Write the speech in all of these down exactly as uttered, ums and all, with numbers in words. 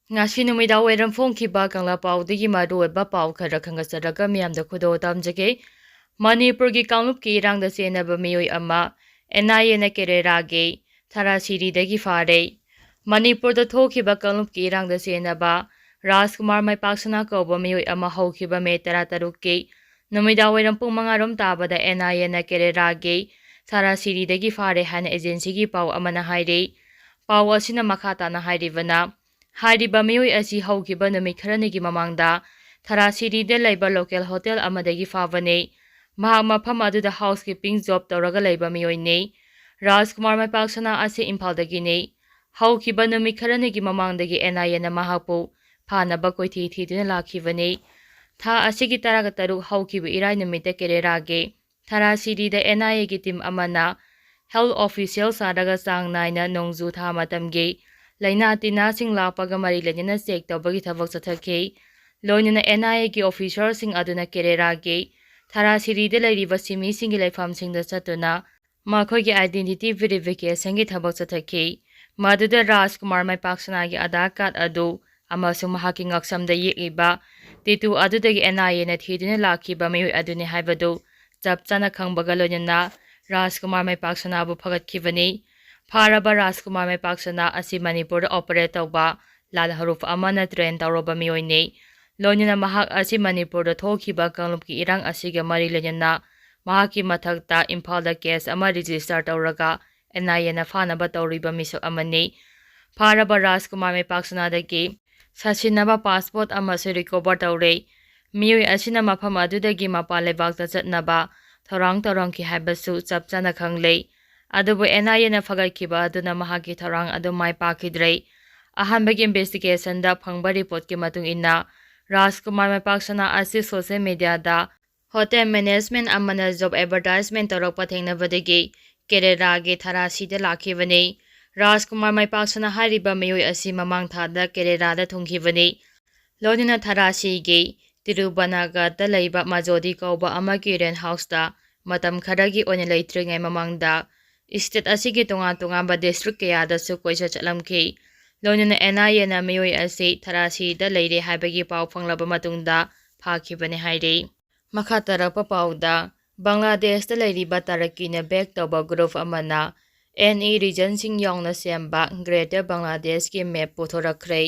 ꯉꯁꯤ ꯅꯨꯃꯤꯗꯥꯡ ꯋꯥꯏꯔꯝ ꯐꯣꯡꯈꯤꯕ ꯀꯪꯂꯥ ꯄꯥꯎꯗꯒꯤ ꯃꯔꯨꯑꯣꯏꯕ ꯄꯥꯎ ꯈꯔ ꯈꯪꯒꯠꯆꯔꯒ ꯃꯤꯌꯥꯝꯗ ꯈꯨꯗꯣꯜ ꯇꯝꯖꯒꯦ꯫ ꯃꯅꯤꯄꯨꯔꯒꯤ ꯀꯥꯡꯂꯨꯞꯀꯤ ꯏꯔꯥꯡꯗ ꯆꯦꯟꯅꯕ ꯃꯤꯑꯣꯏ ꯑꯃ ꯑꯦꯟ ꯑꯥꯏ ꯑꯦꯅ ꯀꯦꯔꯦꯔꯥꯒꯤ ꯊꯔꯥꯁꯤꯔꯤꯗꯒꯤ ꯐꯥꯔꯦ꯫ ꯃꯅꯤꯄꯨꯔꯗ ꯊꯣꯛꯈꯤꯕ ꯀꯥꯡꯂꯨꯞꯀꯤ ꯏꯔꯥꯡꯗ ꯆꯦꯟꯅꯕ ꯔꯥꯖꯀꯨꯃꯥꯔ ꯃꯥꯏꯄꯥꯛꯁꯅꯥ ꯀꯧꯕ ꯃꯤꯑꯣꯏ ꯑꯃ ꯍꯧꯈꯤꯕ ꯃꯦ ꯇꯔꯥꯇꯔꯨꯛꯀꯤ ꯅꯨꯃꯤꯗꯥꯡ ꯋꯥꯏꯔꯝ ꯄꯨꯡ ꯃꯉꯥ ꯔꯣꯝ ꯇꯥꯕꯗ ꯑꯦꯟ ꯑꯥꯏ ꯑꯦꯅ ꯀꯦꯔꯦꯔꯥꯒꯤ ꯊꯔꯥꯁꯤꯔꯤꯗꯒꯤ ꯐꯥꯔꯦ ꯍꯥꯏꯅ ꯑꯦꯖꯦꯟꯁꯤꯒꯤ ꯄꯥꯎ ꯑꯃꯅ ꯍꯥꯏꯔꯤ꯫ ꯄꯥꯎ ꯑꯁꯤꯅ ꯃꯈꯥ ꯇꯥꯅ ꯍꯥꯏꯔꯤꯕꯅ, ꯍꯥꯏꯔꯤꯕ ꯃꯤꯑꯣꯏ ꯑꯁꯤ ꯍꯧꯈꯤꯕ ꯅꯨꯃꯤꯠ ꯈꯔꯅꯤꯒꯤ ꯃꯃꯥꯡꯗ ꯊꯔꯥꯁꯤꯔꯤꯗ ꯂꯩꯕ ꯂꯣꯀꯦꯜ ꯍꯣꯇꯦꯜ ꯑꯃꯗꯒꯤ ꯐꯥꯕꯅꯤ꯫ ꯃꯍꯥꯛ ꯃꯐꯝ ꯑꯗꯨꯗ ꯍꯥꯎꯁꯀꯤꯄꯤꯡ ꯖꯣꯕ ꯇꯧꯔꯒ ꯂꯩꯕ ꯃꯤꯑꯣꯏꯅꯤ꯫ ꯔꯥꯖꯀꯨꯃꯥꯔ ꯃꯥꯏꯄꯥꯛꯁꯅꯥ ꯑꯁꯤ ꯏꯝꯐꯥꯜꯗꯒꯤꯅꯤ꯫ ꯍꯧꯈꯤꯕ ꯅꯨꯃꯤꯠ ꯈꯔꯅꯤꯒꯤ ꯃꯃꯥꯡꯗꯒꯤ ꯑꯦꯟ ꯑꯥꯏ ꯑꯦꯅ ꯃꯍꯥꯛꯄꯨ ꯐꯥꯅꯕ ꯀꯣꯏꯊꯤ ꯊꯤꯗꯨꯅ ꯂꯥꯛꯈꯤꯕꯅꯤ꯫ ꯊꯥ ꯑꯁꯤꯒꯤ ꯇꯔꯥꯇꯔꯨꯛ ꯍꯧꯈꯤꯕ ꯏꯔꯥꯏ ꯅꯨꯃꯤꯠꯇ ꯀꯦꯔꯦꯔꯥꯒꯤ ꯊꯔꯥꯁꯤꯔꯤꯗ ꯑꯦꯟ ꯑꯥꯏ ꯑꯦꯒꯤ ꯇꯤꯝ ꯑꯃꯅ ꯍꯦꯜꯊ ꯑꯣꯐꯤꯁꯤꯌꯦꯜ ꯁꯥꯔꯒ ꯆꯥꯡ ꯅꯥꯏꯅ ꯅꯣꯡꯖꯨ ꯊꯥ ꯃꯇꯝꯒꯤ ꯂꯥꯏꯅꯥ ꯇꯤꯟꯅꯥꯁꯤꯡ ꯂꯥꯛꯄꯒ ꯃꯔꯤ ꯂꯩꯅꯅ ꯆꯦꯛ ꯇꯧꯕꯒꯤ ꯊꯕꯛ ꯆꯠꯊꯈꯤ꯫ ꯂꯣꯏꯅꯅ ꯑꯦꯟ ꯑꯥꯏ ꯑꯦꯒꯤ ꯑꯣꯐꯤꯁꯔꯁꯤꯡ ꯑꯗꯨꯅ ꯀꯦꯔꯦꯔꯥꯒꯤ ꯊꯔꯥꯁꯤꯔꯤꯗ ꯂꯩꯔꯤꯕ ꯁꯤꯃꯤꯁꯤꯡꯒꯤ ꯂꯩꯐꯝꯁꯤꯡꯗ ꯆꯠꯇꯨꯅ ꯃꯈꯣꯏꯒꯤ ꯑꯥꯏꯗꯦꯟꯇꯤꯇꯤ ꯚꯦꯔꯤꯐꯤꯀꯦꯁꯟꯒꯤ ꯊꯕꯛ ꯆꯠꯊꯈꯤ꯫ ꯃꯗꯨꯗ ꯔꯥꯖꯀꯨꯃꯥꯔ ꯃꯥꯏꯄꯥꯛꯁꯅꯥꯒꯤ ꯑꯙꯥꯔ ꯀꯥꯔꯗ ꯑꯗꯨ ꯑꯃꯁꯨꯡ ꯃꯍꯥꯛꯀꯤ ꯉꯛꯁꯝꯗ ꯌꯦꯛꯂꯤꯕ ꯇꯦꯇꯨ ꯑꯗꯨꯗꯒꯤ ꯑꯦꯟ ꯑꯥꯏ ꯑꯦꯅ ꯊꯤꯗꯨꯅ ꯂꯥꯛꯈꯤꯕ ꯃꯤꯑꯣꯏ ꯑꯗꯨꯅꯤ ꯍꯥꯏꯕꯗꯨ ꯆꯞ ꯆꯥꯅ ꯈꯪꯕꯒ ꯂꯣꯏꯅꯅ ꯔꯥꯖꯀꯨꯃꯥꯔ ꯃꯥꯏꯄꯥꯛꯁꯅꯥꯕꯨ ꯐꯒꯠꯈꯤꯕꯅꯤ꯫ ꯐꯥꯔꯕ ꯔꯥꯖꯀꯨꯃꯥꯔ ꯃꯥꯏꯄꯥꯛꯁꯅꯥ ꯑꯁꯤ ꯃꯅꯤꯄꯨꯔꯗ ꯑꯣꯄꯔꯦꯠ ꯇꯧꯕ ꯂꯥꯜ ꯍꯔꯨꯐ ꯑꯃꯅ ꯇ꯭ꯔꯦꯟ ꯇꯧꯔꯕ ꯃꯤꯑꯣꯏꯅꯤ꯫ ꯂꯣꯏꯅꯅ ꯃꯍꯥꯛ ꯑꯁꯤ ꯃꯅꯤꯄꯨꯔꯗ ꯊꯣꯛꯈꯤꯕ ꯀꯥꯡꯂꯨꯞꯀꯤ ꯏꯔꯥꯡ ꯑꯁꯤꯒ ꯃꯔꯤ ꯂꯩꯅꯅ ꯃꯍꯥꯛꯀꯤ ꯃꯊꯛꯇ ꯏꯝꯐꯥꯜꯗ ꯀꯦꯁ ꯑꯃ ꯔꯦꯖꯤꯁꯇꯔ ꯇꯧꯔꯒ ꯑꯦꯟ ꯑꯥꯏ ꯑꯦꯅ ꯐꯥꯅꯕ ꯇꯧꯔꯤꯕ ꯃꯤꯁꯛ ꯑꯃꯅꯤ꯫ ꯐꯥꯔꯕ ꯔꯥꯖꯀꯨꯃꯥꯔ ꯃꯥꯏꯄꯥꯛꯁꯅꯥꯗꯒꯤ ꯁꯥꯁꯤꯟꯅꯕ ꯄꯥꯁꯄꯣꯔꯠ ꯑꯃꯁꯨ ꯔꯤꯀꯣꯚꯔ ꯇꯧꯔꯦ꯫ ꯃꯤꯑꯣꯏ ꯑꯁꯤꯅ ꯃꯐꯝ ꯑꯗꯨꯗꯒꯤ ꯃꯄꯥꯟ ꯂꯩꯕꯥꯛꯇ ꯆꯠꯅꯕ ꯊꯧꯔꯥꯡ ꯇꯧꯔꯝꯈꯤ ꯍꯥꯏꯕꯁꯨ ꯆꯞ ꯆꯥꯅ ꯈꯪꯂꯦ꯫ ꯑꯗꯨꯕꯨ ꯑꯦꯟ ꯑꯥꯏ ꯑꯦꯅ ꯐꯒꯠꯈꯤꯕ ꯑꯗꯨꯅ ꯃꯍꯥꯛꯀꯤ ꯊꯧꯔꯥꯡ ꯑꯗꯨ ꯃꯥꯏ ꯄꯥꯛꯈꯤꯗ꯭ꯔꯦ꯫ ꯑꯍꯥꯟꯕꯒꯤ ꯏꯟꯚꯦꯁꯇꯤꯒꯦꯁꯟꯗ ꯐꯪꯕ ꯔꯤꯄꯣꯔꯠꯀꯤ ꯃꯇꯨꯡ ꯏꯟꯅ, ꯔꯥꯖꯀꯨꯃꯥꯔ ꯃꯥꯏꯄꯥꯛꯁꯅꯥ ꯑꯁꯤ ꯁꯣꯁꯦꯜ ꯃꯤꯗꯤꯌꯥꯗ ꯍꯣꯇꯦꯜ ꯃꯦꯅꯦꯖꯃꯦꯟ ꯑꯃꯅ ꯖꯣꯕ ꯑꯦꯗꯚꯔꯇꯥꯏꯖꯃꯦꯟ ꯇꯧꯔꯛꯄ ꯊꯦꯡꯅꯕꯗꯒꯤ ꯀꯦꯔꯦꯂꯥꯒꯤ ꯊꯔꯥꯁꯤꯗ ꯂꯥꯛꯈꯤꯕꯅꯤ꯫ ꯔꯥꯖꯀꯨꯃꯥꯔ ꯃꯥꯏꯄꯥꯛꯁꯅꯥ ꯍꯥꯏꯔꯤꯕ ꯃꯤꯑꯣꯏ ꯑꯁꯤ ꯃꯃꯥꯡ ꯊꯥꯗ ꯀꯦꯔꯦꯂꯥꯗ ꯊꯨꯡꯈꯤꯕꯅꯤ꯫ ꯂꯣꯏꯅꯅ ꯊꯔꯥꯁꯤꯒꯤ ꯇꯤꯔꯨꯕꯅꯥꯒꯠꯇ ꯂꯩꯕ ꯃꯖꯣꯗꯤ ꯀꯧꯕ ꯑꯃꯒꯤ ꯔꯦꯟꯠ ꯍꯥꯎꯁꯇ ꯃꯇꯝ ꯈꯔꯒꯤ ꯑꯣꯏꯅ ꯂꯩꯇ꯭ꯔꯤꯉꯩ ꯃꯃꯥꯡꯗ ꯁ꯭ꯇꯦꯠ ꯑꯁꯤꯒꯤ ꯇꯣꯉꯥꯟ ꯇꯣꯉꯥꯟꯕ ꯗꯤꯁꯇ꯭ꯔꯤꯛ ꯀꯌꯥꯗꯁꯨ ꯀꯣꯏꯆꯠ ꯆꯠꯂꯝꯈꯤ꯫ ꯂꯣꯏꯅꯅ ꯑꯦꯟ ꯑꯥꯏ ꯑꯦꯅ ꯃꯤꯑꯣꯏ ꯑꯁꯤ ꯊꯔꯥꯁꯤꯗ ꯂꯩꯔꯦ ꯍꯥꯏꯕꯒꯤ ꯄꯥꯎ ꯐꯪꯂꯕ ꯃꯇꯨꯡꯗ ꯐꯥꯈꯤꯕꯅꯤ ꯍꯥꯏꯔꯤ꯫ ꯃꯈꯥ ꯇꯥꯔꯛꯄ ꯄꯥꯎꯗ, ꯕꯪꯒ꯭ꯂꯥꯗꯦꯁꯇ ꯂꯩꯔꯤꯕ ꯇꯔꯛꯀꯤꯅ ꯕꯦꯛ ꯇꯧꯕ ꯒ꯭ꯔꯨꯞ ꯑꯃꯅ ꯑꯦꯟ ꯏ ꯔꯤꯖꯟꯁꯤꯡ ꯌꯥꯎꯅ ꯁꯦꯝꯕ ꯒ꯭ꯔꯦꯇꯔ ꯕꯪꯒ꯭ꯂꯥꯗꯦꯁꯀꯤ ꯃꯦꯞ ꯄꯨꯊꯣꯔꯛꯈ꯭ꯔꯦ꯫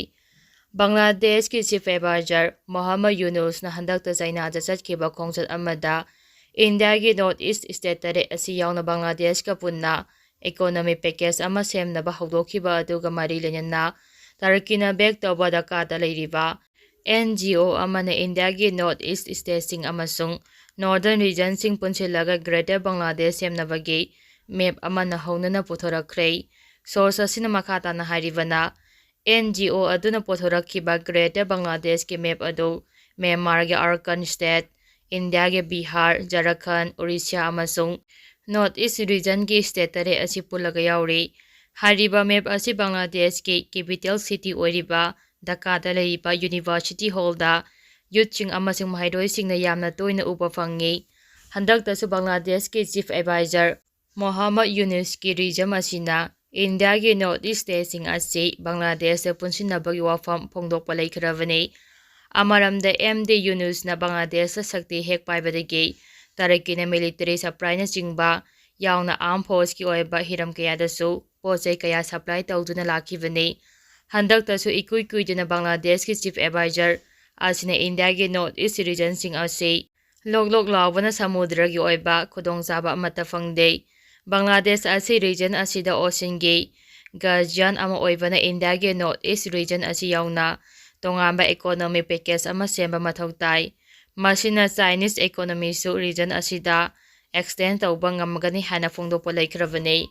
ꯕꯪꯒ꯭ꯂꯥꯗꯦꯁꯀꯤ ꯆꯤꯐ ꯑꯦꯗꯚꯥꯏꯖꯔ ꯃꯣꯍꯝꯃꯗ ꯌꯨꯅꯨꯁꯅ ꯍꯟꯗꯛꯇ ꯆꯥꯏꯅꯥꯗ ꯆꯠꯈꯤꯕ ꯈꯣꯡꯆꯠ ꯑꯃꯗ ꯏꯟꯗꯤꯌꯥꯒꯤ ꯅꯣꯔꯠ ꯏꯁ ꯁ꯭ꯇꯦꯠ ꯇꯔꯦꯠ ꯑꯁꯤ ꯌꯥꯎꯅ ꯕꯪꯒ꯭ꯂꯥꯗꯦꯁꯀ ꯄꯨꯟꯅ ꯏꯀꯣꯅꯣꯃꯤ ꯄꯦꯀꯦꯖ ꯑꯃ ꯁꯦꯝꯅꯕ ꯍꯧꯗꯣꯛꯈꯤꯕ ꯑꯗꯨꯒ ꯃꯔꯤ ꯂꯩꯅꯅ ꯇꯔꯀꯤꯅ ꯕꯦꯛ ꯇꯧꯕ ꯗꯀꯥꯗ ꯂꯩꯔꯤꯕ ꯑꯦꯟ ꯖꯤ ꯑꯣ ꯑꯃꯅ ꯏꯟꯗꯤꯌꯥꯒꯤ ꯅꯣꯔꯠ ꯏꯁ ꯁ꯭ꯇꯦꯠꯁꯤꯡ ꯑꯃꯁꯨꯡ ꯅꯣꯔꯗꯔꯟ ꯔꯤꯖꯟꯁꯤꯡ ꯄꯨꯟꯁꯤꯜꯂꯒ ꯒ꯭ꯔꯦꯇꯔ ꯕꯪꯒ꯭ꯂꯥꯗꯦꯁ ꯁꯦꯝꯅꯕꯒꯤ ꯃꯦꯞ ꯑꯃ ꯅꯧꯍꯧꯅꯅ ꯄꯨꯊꯣꯔꯛꯈ꯭ꯔꯦ꯫ ꯁꯣꯔꯁ ꯑꯁꯤꯅ ꯃꯈꯥ ꯇꯥꯅ ꯍꯥꯏꯔꯤꯕꯅ, ꯑꯦꯟ ꯖꯤ ꯑꯣ ꯑꯗꯨꯅ ꯄꯨꯊꯣꯔꯛꯈꯤꯕ ꯒ꯭ꯔꯦꯇꯔ ꯕꯪꯒ꯭ꯂꯥꯗꯦꯁꯀꯤ ꯃꯦꯞ ꯑꯗꯨ ꯃ꯭ꯌꯥꯟꯃꯥꯔꯒꯤ ꯑꯔꯀꯥꯟ ꯁ꯭ꯇꯦꯠ, ꯏꯟꯗꯤꯌꯥꯒꯤ ꯕꯤꯍꯥꯔ, ꯖꯔꯈꯟ, ꯎꯔꯤꯁ꯭ꯌꯥ ꯑꯃꯁꯨꯡ ꯅꯣꯔꯠ ꯏꯁ ꯔꯤꯖꯟꯒꯤ ꯁ꯭ꯇꯦꯠ ꯇꯔꯦꯠ ꯑꯁꯤ ꯄꯨꯜꯂꯒ ꯌꯥꯎꯔꯤ꯫ ꯍꯥꯏꯔꯤꯕ ꯃꯦꯞ ꯑꯁꯤ ꯕꯪꯒ꯭ꯂꯥꯗꯦꯁꯀꯤ ꯀꯦꯄꯤꯇꯦꯜ ꯁꯤꯇꯤ ꯑꯣꯏꯔꯤꯕ ꯙꯀꯥꯗ ꯂꯩꯔꯤꯕ ꯌꯨꯅꯤꯚꯔꯁꯤꯇꯤ ꯍꯣꯜꯗ ꯌꯨꯠꯁꯤꯡ ꯑꯃꯁꯨꯡ ꯃꯍꯩꯔꯣꯏꯁꯤꯡꯅ ꯌꯥꯝꯅ ꯇꯣꯏꯅ ꯎꯕ ꯐꯪꯉꯤ꯫ ꯍꯟꯗꯛꯇꯁꯨ ꯕꯪꯒ꯭ꯂꯥꯗꯦꯁꯀꯤ ꯆꯤꯐ ꯑꯦꯗꯚꯥꯏꯖꯔ ꯃꯣꯍꯝꯃꯗ ꯌꯨꯅꯨꯁꯀꯤ ꯔꯤꯖꯝ ꯑꯁꯤꯅ ꯏꯟꯗꯤꯌꯥꯒꯤ ꯅꯣꯔꯠ ꯏꯁ ꯁ꯭ꯇꯦꯠꯁꯤꯡ ꯑꯁꯤ ꯕꯪꯒ꯭ꯂꯥꯗꯦꯁꯇ ꯄꯨꯟꯁꯤꯟꯅꯕꯒꯤ ꯋꯥꯐꯝ ꯐꯣꯡꯗꯣꯛꯄ ꯂꯩꯈ꯭ꯔꯕꯅꯤ꯫ ꯑꯃꯔꯣꯝꯗ, ꯑꯦꯝ ꯗꯤ ꯌꯨꯅꯨꯁꯅ ꯕꯪꯒ꯭ꯂꯥꯗꯦꯁꯇ ꯁꯛꯇꯤ ꯍꯦꯛ ꯄꯥꯏꯕꯗꯒꯤ ꯇꯔꯛꯀꯤꯅ ꯃꯤꯂꯤꯇꯔꯤ ꯁꯄ꯭ꯂꯥꯏꯅꯆꯤꯡꯕ ꯌꯥꯎꯅ ꯑꯥꯔꯝ ꯐꯣꯔꯁꯀꯤ ꯑꯣꯏꯕ ꯍꯤꯔꯝ ꯀꯌꯥꯗꯁꯨ ꯄꯣꯠ ꯆꯩ ꯀꯌꯥ ꯁꯄ꯭ꯂꯥꯏ ꯇꯧꯗꯨꯅ ꯂꯥꯛꯈꯤꯕꯅꯤ꯫ ꯍꯟꯗꯛꯇꯁꯨ ꯏꯀꯨꯏ ꯀꯨꯏꯗꯅ ꯕꯪꯒ꯭ꯂꯥꯗꯦꯁꯀꯤ ꯆꯤꯐ ꯑꯦꯗꯚꯥꯏꯖꯔ ꯑꯁꯤꯅ ꯏꯟꯗꯤꯌꯥꯒꯤ ꯅꯣꯔꯠ ꯏꯁ ꯔꯤꯖꯟꯁꯤꯡ ꯑꯁꯤ ꯂꯣꯛ ꯂꯣꯛ ꯂꯥꯎꯕꯅ ꯁꯃꯨꯗ꯭ꯔꯒꯤ ꯑꯣꯏꯕ ꯈꯨꯗꯣꯡꯆꯥꯕ ꯑꯃꯠꯇ ꯐꯪꯗꯦ꯫ ꯕꯪꯒ꯭ꯂꯥꯗꯦꯁ ꯑꯁꯤ ꯔꯤꯖꯟ ꯑꯁꯤꯗ ꯑꯣꯁꯤꯟꯒꯤ ꯒꯥꯔꯖꯤꯌꯥꯟ ꯑꯃ ꯑꯣꯏꯕꯅ ꯏꯟꯗꯤꯌꯥꯒꯤ ꯅꯣꯔꯠ ꯏꯁ ꯔꯤꯖꯟ ꯑꯁꯤ ꯌꯥꯎꯅ ꯇꯣꯉꯥꯟꯕ ꯏꯀꯣꯅꯣꯃꯤꯛ ꯄꯦꯀꯦꯖ ꯑꯃ ꯁꯦꯝꯕ ꯃꯊꯧ ꯇꯥꯏ꯫ ꯃꯁꯤꯅ ꯆꯥꯏꯅꯤꯁ ꯏꯀꯣꯅꯣꯃꯤꯁꯨ ꯔꯤꯖꯟ ꯑꯁꯤꯗ ꯑꯦꯛꯁꯇꯦꯟ ꯇꯧꯕ ꯉꯝꯒꯅꯤ ꯍꯥꯏꯅ ꯐꯣꯡꯗꯣꯛꯄ ꯂꯩꯈ꯭ꯔꯕꯅꯤ꯫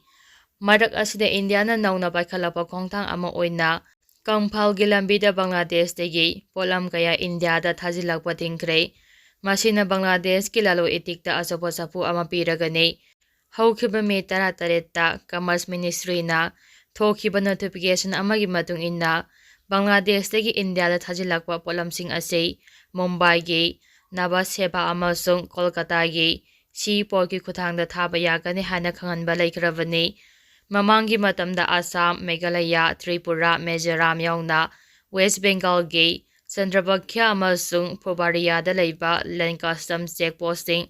ꯃꯔꯛ ꯑꯁꯤꯗ ꯏꯟꯗꯤꯌꯥꯅ ꯅꯧꯅ ꯄꯥꯏꯈꯠꯂꯛꯄ ꯈꯣꯡꯊꯥꯡ ꯑꯃ ꯑꯣꯏꯅ ꯀꯪꯐꯥꯜꯒꯤ ꯂꯝꯕꯤꯗ ꯕꯪꯒ꯭ꯂꯥꯗꯦꯁꯇꯒꯤ ꯄꯣꯠꯂꯝ ꯀꯌꯥ ꯏꯟꯗꯤꯌꯥꯗ ꯊꯥꯖꯤꯜꯂꯛꯄ ꯊꯤꯡꯈ꯭ꯔꯦ꯫ ꯃꯁꯤꯅ ꯕꯪꯒ꯭ꯂꯥꯗꯦꯁꯀꯤ ꯂꯂꯣꯟ ꯏꯇꯤꯛꯇ ꯑꯆꯧꯕ ꯁꯥꯐꯨ ꯑꯃ ꯄꯤꯔꯒꯅꯤ꯫ ꯍꯧꯈꯤꯕ ꯃꯦ ꯇꯔꯥꯇꯔꯦꯠꯇ ꯀꯃꯔꯁ ꯃꯤꯅꯤꯁꯇ꯭ꯔꯤꯅ ꯊꯣꯛꯈꯤꯕ ꯅꯣꯇꯤꯐꯤꯀꯦꯁꯟ ꯑꯃꯒꯤ ꯃꯇꯨꯡ ꯏꯟꯅ, ꯕꯪꯒ꯭ꯂꯥꯗꯦꯁꯇꯒꯤ ꯏꯟꯗꯤꯌꯥꯗ ꯊꯥꯖꯤꯜꯂꯛꯄ ꯄꯣꯠꯂꯝꯁꯤꯡ ꯑꯁꯤ ꯃꯨꯝꯕꯥꯏꯒꯤ ꯅꯕꯥꯁꯦꯕꯥ ꯑꯃꯁꯨꯡ ꯀꯣꯜꯀꯇꯥꯒꯤ ꯁꯤ ꯄꯣꯔꯠꯀꯤ ꯈꯨꯠꯊꯥꯡꯗ ꯊꯥꯕ ꯌꯥꯒꯅꯤ ꯍꯥꯏꯅ ꯈꯪꯍꯟꯕ ꯂꯩꯈ꯭ꯔꯕꯅꯤ꯫ ꯃꯃꯥꯡꯒꯤ ꯃꯇꯝꯗ ꯑꯁꯥꯝ, ꯃꯦꯘꯥꯂꯌꯥ, ꯇ꯭ꯔꯤꯄꯨꯔꯥ, ꯃꯤꯖꯣꯔꯥꯝ ꯌꯥꯎꯅ ꯋꯦꯁ ꯕꯦꯡꯒꯥꯜꯒꯤ ꯆꯟꯗ꯭ꯔꯕꯈ꯭ꯌꯥ ꯑꯃꯁꯨꯡ ꯐꯨꯕꯥꯔꯤꯌꯥꯗ ꯂꯩꯕ ꯂꯦꯟ ꯀꯁꯇꯝꯁ ꯆꯦꯛ ꯄꯣꯁꯁꯤꯡ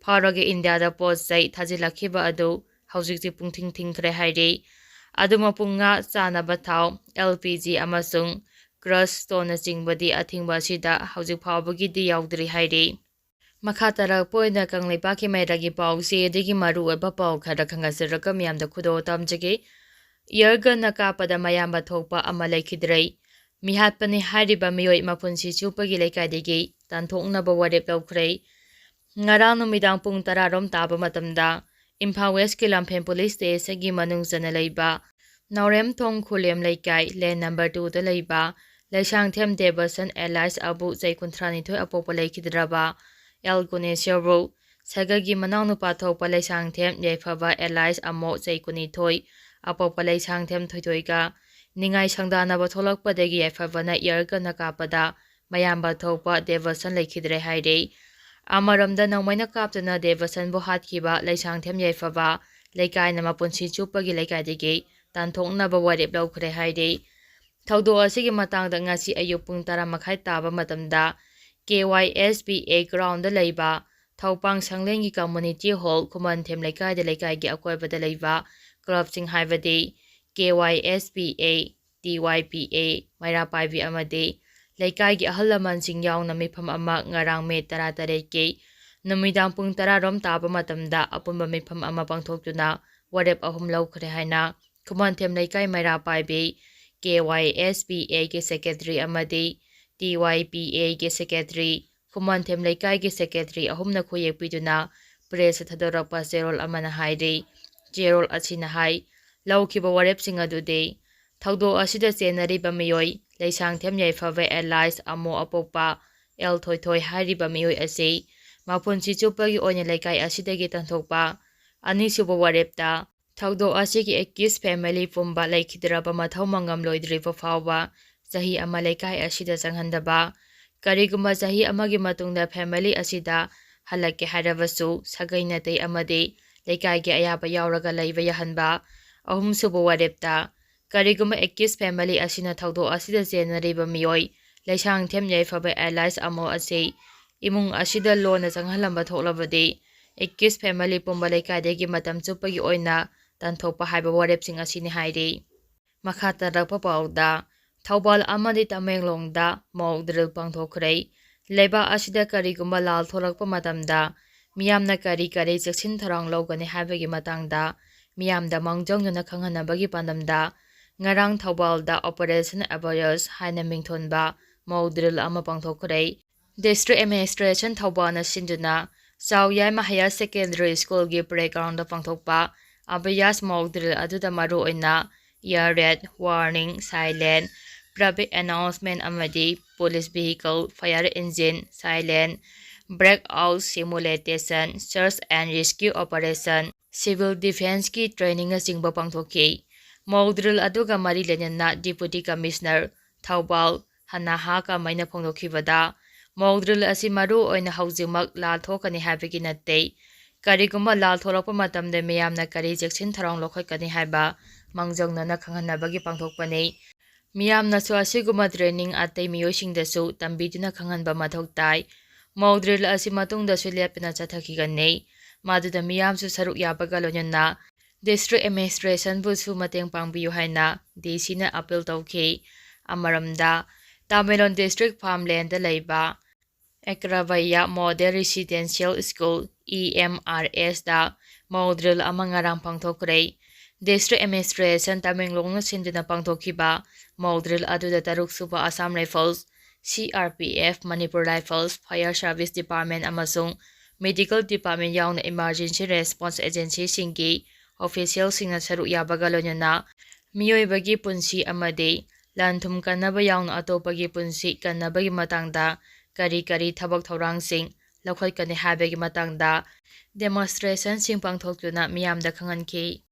ꯐꯥꯎꯔꯒ ꯏꯟꯗꯤꯌꯥꯗ ꯄꯣꯠ ꯆꯩ ꯊꯥꯖꯤꯜꯂꯛꯈꯤꯕ ꯑꯗꯨ ꯍꯧꯖꯤꯛꯇꯤ ꯄꯨꯡꯊꯤꯡ ꯊꯤꯡꯈ꯭ꯔꯦ ꯍꯥꯏꯔꯤ꯫ ꯑꯗꯨ ꯃꯄꯨꯡ ꯉꯥ ꯆꯥꯅꯕ ꯊꯥꯎ, ꯑꯦꯜ ꯄꯤ ꯖꯤ ꯑꯃꯁꯨꯡ ꯀ꯭ꯔꯁ ꯁ꯭ꯇꯣꯟꯅꯆꯤꯡꯕꯗꯤ ꯑꯊꯤꯡꯕ ꯑꯁꯤꯗ ꯍꯧꯖꯤꯛ ꯐꯥꯎꯕꯒꯤꯗꯤ ꯌꯥꯎꯗ꯭ꯔꯤ ꯍꯥꯏꯔꯤ꯫ ꯃꯈꯥ ꯇꯥꯔꯛꯄ ꯑꯣꯏꯅ ꯀꯪꯂꯩꯄꯥꯛꯀꯤ ꯃꯩꯔꯥꯒꯤ ꯄꯥꯎꯁꯤ ꯑꯗꯒꯤ ꯃꯔꯨꯑꯣꯏꯕ ꯄꯥꯎ ꯈꯔ ꯈꯪꯒꯠꯆꯔꯒ ꯃꯤꯌꯥꯝꯗ ꯈꯨꯗꯣꯜ ꯇꯝꯖꯒꯦ꯫ ꯏꯌꯔ ꯒꯟꯅ ꯀꯥꯞꯄꯗ ꯃꯌꯥꯝꯕ ꯊꯣꯛꯄ ꯑꯃ ꯂꯩꯈꯤꯗ꯭ꯔꯦ꯫ ꯃꯤꯍꯥꯠꯄꯅꯤ ꯍꯥꯏꯔꯤꯕ ꯃꯤꯑꯣꯏ ꯃꯄꯨꯟꯁꯤ ꯆꯨꯞꯄꯒꯤ ꯂꯩꯀꯥꯏꯗꯒꯤ ꯇꯥꯟꯊꯣꯛꯅꯕ ꯋꯥꯔꯦꯞ ꯂꯧꯈ꯭ꯔꯦ꯫ ꯉꯔꯥꯡ ꯅꯨꯃꯤꯗꯥꯡ ꯄꯨꯡ ꯇꯔꯥ ꯔꯣꯝ ꯇꯥꯕ ꯃꯇꯝꯗ ꯏꯝꯐꯥꯜ ꯋꯦꯁꯀꯤ ꯂꯝꯐꯦꯟ ꯄꯨꯂꯤꯁ ꯁ꯭ꯇꯦꯁꯟꯒꯤ ꯃꯅꯨꯡ ꯆꯟꯅ ꯂꯩꯕ ꯅꯥꯎꯔꯦꯝꯊꯣꯡ ꯈꯨꯂꯦꯝ ꯂꯩꯀꯥꯏ, ꯂꯦꯟ ꯅꯝꯕꯔ ꯇꯨꯗ ꯂꯩꯕ ꯂꯩꯁꯥꯡꯊꯦꯝ ꯗꯦꯕꯁꯟ ꯑꯦꯂꯥꯏꯁ ꯑꯕꯨ ꯆꯍꯤ ꯀꯨꯟꯊ꯭ꯔꯥ ꯅꯤꯊꯣꯏ ꯑꯄꯣꯛꯄ ꯂꯩꯈꯤꯗ꯭ꯔꯕ ꯑꯦꯜ ꯒꯨꯅꯦꯁꯣꯔꯕꯨ ꯁꯥꯒꯩꯒꯤ ꯃꯅꯥꯎꯅꯨꯄꯥ ꯊꯣꯛꯄ ꯂꯩꯁꯥꯡꯊꯦꯝ ꯌꯥꯏꯐꯕ ꯑꯦꯂꯥꯏꯁ ꯑꯃꯣ ꯆꯍꯤ ꯀꯨꯟꯅꯤꯊꯣꯏ ꯑꯄꯣꯛꯄ ꯂꯩꯁꯥꯡꯊꯦꯝ ꯊꯣꯏꯊꯣꯏꯒ ꯅꯤꯡꯉꯥꯏ ꯁꯪꯗꯥꯅꯕ ꯊꯣꯛꯂꯛꯄꯗꯒꯤ ꯌꯥꯏꯐꯕꯅ ꯏꯌꯔ ꯒꯟꯅ ꯀꯥꯞꯄꯗ ꯃꯌꯥꯝꯕ ꯊꯣꯛꯄ ꯗꯦꯕꯁꯟ ꯂꯩꯈꯤꯗ꯭ꯔꯦ ꯍꯥꯏꯔꯦ꯫ ꯑꯃꯔꯣꯝꯗ ꯅꯣꯡꯃꯩꯅ ꯀꯥꯞꯇꯨꯅ ꯗꯦꯕꯁꯟꯕꯨ ꯍꯥꯠꯈꯤꯕ ꯂꯩꯁꯥꯡꯊꯦꯝ ꯌꯥꯏꯐꯕ ꯂꯩꯀꯥꯏꯅ ꯃꯄꯨꯟꯁꯤ ꯆꯨꯞꯄꯒꯤ ꯂꯩꯀꯥꯏꯗꯒꯤ ꯇꯥꯟꯊꯣꯛꯅꯕ ꯋꯥꯔꯦꯞ ꯂꯧꯈ꯭ꯔꯦ ꯍꯥꯏꯔꯤ꯫ ꯊꯧꯗꯣꯛ ꯑꯁꯤꯒꯤ ꯃꯇꯥꯡꯗ ꯉꯁꯤ ꯑꯌꯨꯛ ꯄꯨꯡ ꯇꯔꯥ ꯃꯈꯥꯏ ꯇꯥꯕ ꯃꯇꯝꯗ K Y S B A ground ꯂꯩꯕ ꯊꯧꯄꯥꯡ ꯁꯪꯂꯦꯟꯒꯤ ꯀꯝꯃꯨꯅꯤꯇꯤ ꯍꯣꯜ ꯈꯨꯃꯟꯊꯦꯝ ꯂꯩꯀꯥꯏꯗ ꯂꯩꯀꯥꯏꯒꯤ ꯑꯀꯣꯏꯕꯗ ꯂꯩꯕ ꯀ꯭ꯂꯕꯁꯤꯡ ꯍꯥꯏꯕꯗꯤ K Y S B A, T ꯋꯥꯏ ꯄꯤ ꯑꯦ, ꯃꯩꯔꯥ ꯄꯥꯏꯕꯤ ꯑꯃꯗꯤ ꯂꯩꯀꯥꯏꯒꯤ ꯑꯍꯜ ꯂꯃꯟꯁꯤꯡ ꯌꯥꯎꯅ ꯃꯤꯐꯝ ꯑꯃ ꯉꯔꯥꯡ ꯃꯦ ꯇꯔꯥꯇꯔꯦꯠꯀꯤ ꯅꯨꯃꯤꯗꯥꯡ ꯄꯨꯡ ꯇꯔꯥ ꯔꯣꯝ ꯇꯥꯕ ꯃꯇꯝꯗ ꯑꯄꯨꯟꯕ ꯃꯤꯐꯝ ꯑꯃ ꯄꯥꯡꯊꯣꯛꯇꯨꯅ ꯋꯥꯔꯦꯞ ꯑꯍꯨꯝ ꯂꯧꯈ꯭ꯔꯦ ꯍꯥꯏꯅ ꯈꯨꯃꯟꯊꯦꯝ ꯂꯩꯀꯥꯏ ꯃꯩꯔꯥ ꯄꯥꯏꯕꯤ ꯀꯦ ꯋꯥꯏ ꯑꯦꯁ ꯕꯤ ꯑꯦꯒꯤ ꯁꯦꯀ꯭ꯔꯦꯇꯔꯤ ꯑꯃꯗꯤ ꯇꯤ ꯋꯥꯏ ꯄꯤ ꯑꯦꯒꯤ ꯁꯦꯀ꯭ꯔꯦꯇꯔꯤ, ꯈꯨꯃꯟꯊꯦꯝ ꯂꯩꯀꯥꯏꯒꯤ ꯁꯦꯀ꯭ꯔꯦꯇꯔꯤ ꯑꯍꯨꯝꯅ ꯈꯨꯌꯦꯛ ꯄꯤꯗꯨꯅ ꯄ꯭ꯔꯦꯁꯇ ꯊꯥꯗꯣꯔꯛꯄ ꯆꯦꯔꯣꯜ ꯑꯃꯅ ꯍꯥꯏꯔꯤ꯫ ꯆꯦꯔꯣꯜ ꯑꯁꯤꯅ ꯍꯥꯏ, ꯂꯧꯈꯤꯕ ꯋꯥꯔꯦꯞꯁꯤꯡ ꯑꯗꯨꯗꯤ ꯊꯧꯗꯣꯛ ꯑꯁꯤꯗ ꯆꯦꯟꯅꯔꯤꯕ ꯃꯤꯑꯣꯏ ꯂꯩꯁꯥꯡꯊꯦꯝ ꯌꯥꯏꯐꯕ ꯑꯦꯂꯥꯏꯁ ꯑꯃꯣ ꯑꯄꯣꯛꯄ ꯑꯦꯜ ꯊꯣꯏꯊꯣꯏ ꯍꯥꯏꯔꯤꯕ ꯃꯤꯑꯣꯏ ꯑꯁꯤ ꯃꯄꯨꯟꯁꯤ ꯆꯨꯞꯄꯒꯤ ꯑꯣꯏꯅ ꯂꯩꯀꯥꯏ ꯑꯁꯤꯗꯒꯤ ꯇꯥꯟꯊꯣꯛꯄ꯫ ꯑꯅꯤꯁꯨꯕ ꯋꯥꯔꯦꯞꯇ ꯊꯧꯗꯣꯛ ꯑꯁꯤꯒꯤ ꯑꯦꯀ꯭ꯌꯨꯁ ꯐꯦꯃꯤꯂꯤ ꯄꯨꯝꯕ ꯂꯩꯈꯤꯗ꯭ꯔꯕ ꯃꯊꯧ ꯃꯉꯝ ꯂꯣꯏꯗ꯭ꯔꯤꯕ ꯐꯥꯎꯕ ꯆꯍꯤ ꯑꯃ ꯂꯩꯀꯥꯏ ꯑꯁꯤꯗ ꯆꯪꯍꯟꯗꯕ, ꯀꯔꯤꯒꯨꯝꯕ ꯆꯍꯤ ꯑꯃꯒꯤ ꯃꯇꯨꯡꯗ ꯐꯦꯃꯤꯂꯤ ꯑꯁꯤꯗ ꯍꯜꯂꯛꯀꯦ ꯍꯥꯏꯔꯕꯁꯨ ꯁꯥꯒꯩ ꯅꯥꯇꯩ ꯑꯃꯗꯤ ꯂꯩꯀꯥꯏꯒꯤ ꯑꯌꯥꯕ ꯌꯥꯎꯔꯒ ꯂꯩꯕ ꯌꯥꯍꯟꯕ꯫ ꯑꯍꯨꯝꯁꯨꯕ ꯋꯥꯔꯦꯞꯇ, ꯀꯔꯤꯒꯨꯝꯕ accused family ꯑꯁꯤꯅ ꯊꯧꯗꯣꯛ ꯑꯁꯤꯗ ꯆꯦꯟꯅꯔꯤꯕ ꯃꯤꯑꯣꯏ ꯂꯩꯁꯥꯡꯊꯦꯝ ꯌꯥꯏꯐꯕ alias ꯑꯃꯣꯜ ꯑꯁꯤ ꯏꯃꯨꯡ ꯑꯁꯤꯗ ꯂꯣꯟꯅ ꯆꯪꯍꯜꯂꯝꯕ ꯊꯣꯛꯂꯕꯗꯤ, accused family ꯄꯨꯝꯕ ꯂꯩꯀꯥꯏꯗꯒꯤ ꯃꯇꯝ ꯆꯨꯞꯄꯒꯤ ꯑꯣꯏꯅ ꯇꯥꯟꯊꯣꯛꯄ ꯍꯥꯏꯕ ꯋꯥꯔꯦꯞꯁꯤꯡ ꯑꯁꯤꯅꯤ ꯍꯥꯏꯔꯤ꯫ ꯃꯈꯥ ꯇꯥꯔꯛꯄ ꯄꯥꯎꯗ, ꯊꯧꯕꯥꯜ ꯑꯃꯗꯤ ꯇꯃꯦꯡꯂꯣꯡꯗ mock drill ꯄꯥꯡꯊꯣꯛꯈ꯭ꯔꯦ꯫ ꯂꯩꯕꯥꯛ ꯑꯁꯤꯗ ꯀꯔꯤꯒꯨꯝꯕ ꯂꯥꯜ ꯊꯣꯛꯂꯛꯄ ꯃꯇꯝꯗ ꯃꯤꯌꯥꯝꯅ ꯀꯔꯤ ꯀꯔꯤ ꯆꯦꯛꯁꯤꯟ ꯊꯧꯔꯥꯡ ꯂꯧꯒꯅꯤ ꯍꯥꯏꯕꯒꯤ ꯃꯇꯥꯡꯗ ꯃꯤꯌꯥꯝꯗ ꯃꯥꯡꯖꯧꯅꯅ ꯈꯪꯍꯟꯅꯕꯒꯤ ꯄꯥꯟꯗꯝꯗ ꯉꯔꯥꯡ ꯊꯧꯕꯥꯜꯗ Operation Abhiyash ꯍꯥꯏꯅ ꯃꯤꯡꯊꯣꯟꯕ mock drill ꯑꯃ ꯄꯥꯡꯊꯣꯛꯈ꯭ꯔꯦ꯫ District Administration ꯊꯧꯕꯥꯜꯅ ꯁꯤꯟꯗꯨꯅ ꯆꯥꯎꯌꯥꯏꯃ Higher Secondary Schoolꯒꯤ playgroundꯗ ꯄꯥꯡꯊꯣꯛꯄ Abhiyash mock drill ꯑꯗꯨꯗ ꯃꯔꯨꯑꯣꯏꯅ ear raid, warning, siren, traffic announcement ꯑꯃꯗꯤ police vehicle, fire engine, siren, breakout simulation, search and rescue operation, civil defenceꯀꯤ trainingꯅꯆꯤꯡꯕ ꯄꯥꯡꯊꯣꯛꯈꯤ꯫ Mock drill ꯑꯗꯨꯒ ꯃꯔꯤ ꯂꯩꯅꯅ Deputy Commissioner Thoubal ꯍꯅꯥꯍꯥ ꯀꯃꯩꯅ ꯐꯣꯡꯗꯣꯛꯈꯤꯕꯗ, mock drill ꯑꯁꯤ ꯃꯔꯨ ꯑꯣꯏꯅ ꯍꯧꯖꯤꯛꯃꯛ ꯂꯥꯜ ꯊꯣꯛꯀꯅꯤ ꯍꯥꯏꯕꯒꯤ ꯅꯠꯇꯦ, ꯀꯔꯤꯒꯨꯝꯕ ꯂꯥꯜ ꯊꯣꯛꯂꯛꯄ ꯃꯇꯝꯗ ꯃꯤꯌꯥꯝꯅ ꯀꯔꯤ ꯆꯦꯛꯁꯤꯟ ꯊꯧꯔꯥꯡ ꯂꯧꯈꯠꯀꯅꯤ ꯍꯥꯏꯕ ꯃꯥꯡꯖꯧꯅꯅ ꯈꯪꯍꯟꯅꯕꯒꯤ ꯄꯥꯡꯊꯣꯛꯄꯅꯤ꯫ ꯃꯤꯌꯥꯝꯅꯁꯨ ꯑꯁꯤꯒꯨꯝꯕ training ꯑꯇꯩ ꯃꯤꯑꯣꯏꯁꯤꯡꯗꯁꯨ ꯇꯝꯕꯤꯗꯨꯅ ꯈꯪꯍꯟꯕ ꯃꯊꯧ ꯇꯥꯏ꯫ Mock drill ꯑꯁꯤ ꯃꯇꯨꯡꯗꯁꯨ ꯂꯦꯞꯇꯅ ꯆꯠꯊꯈꯤꯒꯅꯤ꯫ ꯃꯗꯨꯗ ꯃꯤꯌꯥꯝꯁꯨ ꯁꯔꯨꯛ ꯌꯥꯕꯒ ꯂꯣꯏꯅꯅ District Administrationꯕꯨꯁꯨ ꯃꯇꯦꯡ ꯄꯥꯡꯕꯤꯌꯨ ꯍꯥꯏꯅ DCꯅ appeal ꯇꯧꯈꯤ꯫ ꯑꯃꯔꯣꯝꯗ, ꯇꯃꯦꯡꯂꯣꯡ District farmlandꯗ ꯂꯩꯕ ꯑꯦꯀ꯭ꯔꯥꯕꯩꯌꯥ Model Residential School, EMRSꯗ mock drill ꯑꯃ ꯉꯔꯥꯡ ꯄꯥꯡꯊꯣꯛꯈ꯭ꯔꯦ꯫ District Administration ꯇꯃꯦꯡꯂꯣꯡꯅ ꯁꯤꯟꯗꯨꯅ ꯄꯥꯡꯊꯣꯛꯈꯤꯕ mock drill ꯑꯗꯨꯗ ꯇꯔꯨꯛ ꯁꯨꯕ Assam Rifles, CRPF, Manipur Rifles, Fire Service Department ꯑꯃꯁꯨꯡ Medical Department ꯌꯥꯎꯅ Emergency Response Agencyꯁꯤꯡꯒꯤ officialꯁꯤꯡꯅ ꯁꯔꯨꯛ ꯌꯥꯕꯒ ꯂꯣꯏꯅꯅ ꯃꯤꯑꯣꯏꯕꯒꯤ ꯄꯨꯟꯁꯤ ꯑꯃꯗꯤ ꯂꯟ ꯊꯨꯝ ꯀꯟꯅꯕ ꯌꯥꯎꯅ ꯑꯇꯣꯞꯄꯒꯤ ꯄꯨꯟꯁꯤ ꯀꯟꯅꯕꯒꯤ ꯃꯇꯥꯡꯗ ꯀꯔꯤ ꯀꯔꯤ ꯊꯕꯛ ꯊꯧꯔꯥꯡꯁꯤꯡ ꯂꯧꯈꯠꯀꯅꯤ ꯍꯥꯏꯕꯒꯤ ꯃꯇꯥꯡꯗ demonstrationꯁꯤꯡ ꯄꯥꯡꯊꯣꯛꯇꯨꯅ ꯃꯤꯌꯥꯝꯗ ꯈꯪꯍꯟꯈꯤ꯫